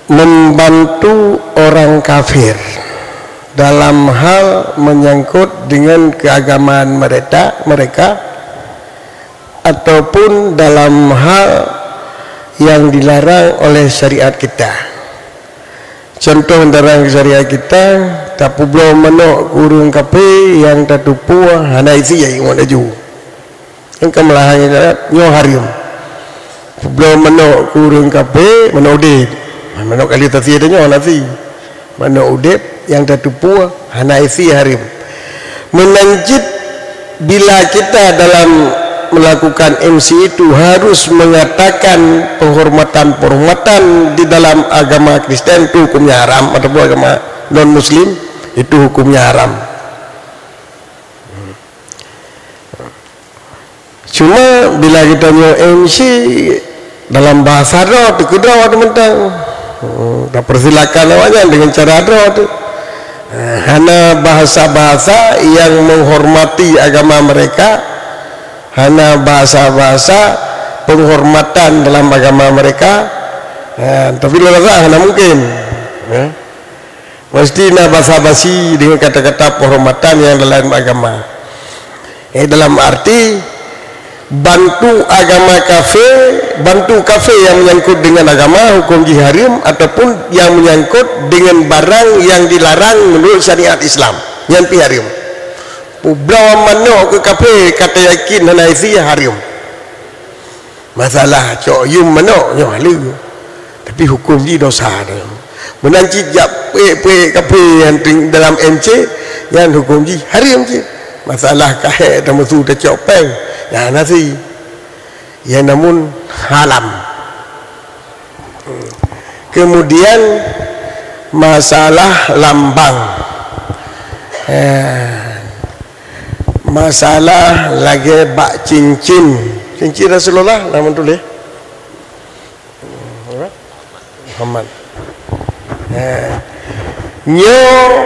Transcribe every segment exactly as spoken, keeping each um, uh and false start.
Membantu orang kafir dalam hal menyangkut dengan keagamaan mereka, mereka, ataupun dalam hal yang dilarang oleh syariat kita. Contoh dalam syariat kita, tapubloe manok keu ureuëng kafé nyang tatupue hana isi, ya, ingat laju. Nyang ka meulahan nyoe haram. Bloe manok keu ureuëng kafé, manok udeb. Manok kali tasi tanyoe nasi. Manok udeb nyang tatupue hana isi haram. Meunan cit bila kita dalam melakukan M C itu harus mengatakan penghormatan-penghormatan di dalam agama Kristen itu hukumnya haram, ataupun agama non muslim itu hukumnya haram. Cuma bila geutanyoe M C dalam bahasa droe, teukeudroe teumantong. Hmm, tapersilakan awaknyan dengan cara droe tu. Eh, hana bahasa-bahasa yang menghormati agama mereka, hana bahasa-bahasa penghormatan dalam agama mereka. Eh, tapi lôn rasa hana mungkin. Eh. Mesti na basa-basi dengan kata-kata penghormatan yang dalam agama. Eh, dalam arti, bantu agama kafé, bantu kafé yang menyangkut dengan agama, hukum jih haram, ataupun yang menyangkut dengan barang yang dilarang menurut syariat Islam. Nyan pih haram. Publoe manok keu kafé, ka tayakin hana isi, haram. Masalah cok yum manok nyoe haleue. Tapi hukum jih dosa tu. Meunan cit jak peuék-peuék kafé nyang ting-, dalam M C, nyan hukum jih haram cit. Masalah kahek tameusu tacok péng, nyan hana isi. Nyan namun haram. Kemudian masalah lambang. Eh, Masalah lagée bak cincin. Cincin Rasulullah, nama tuléh? Muhammad. Eh, nyoe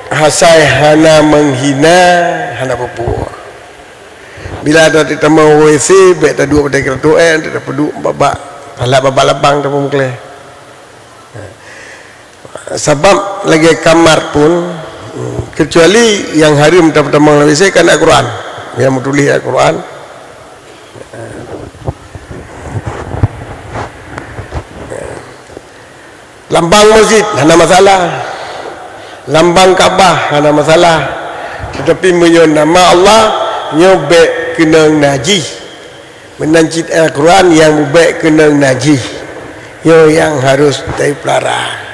asai hana menghina, hana peue-peue. Bila ada teuma W C, bék taduek pada keureutoh, eh, tapeuduek bak, bak, alat bak, bak labang, tapeumeukleh. Sabab lagée kamar pun, kecuali nyang hareuem tapeutamong lam W C kan Al-Quran. Nyang meutuléh Al-Quran. Lambang masjid hana masalah. Lambang Ka'bah hana masalah. Tetapi meunyoe nama Allah, nyoe bék keunong najih. Meunan cit Al-Quran nyang beubék keunong najih, nyoe nyang harôh tapeulara.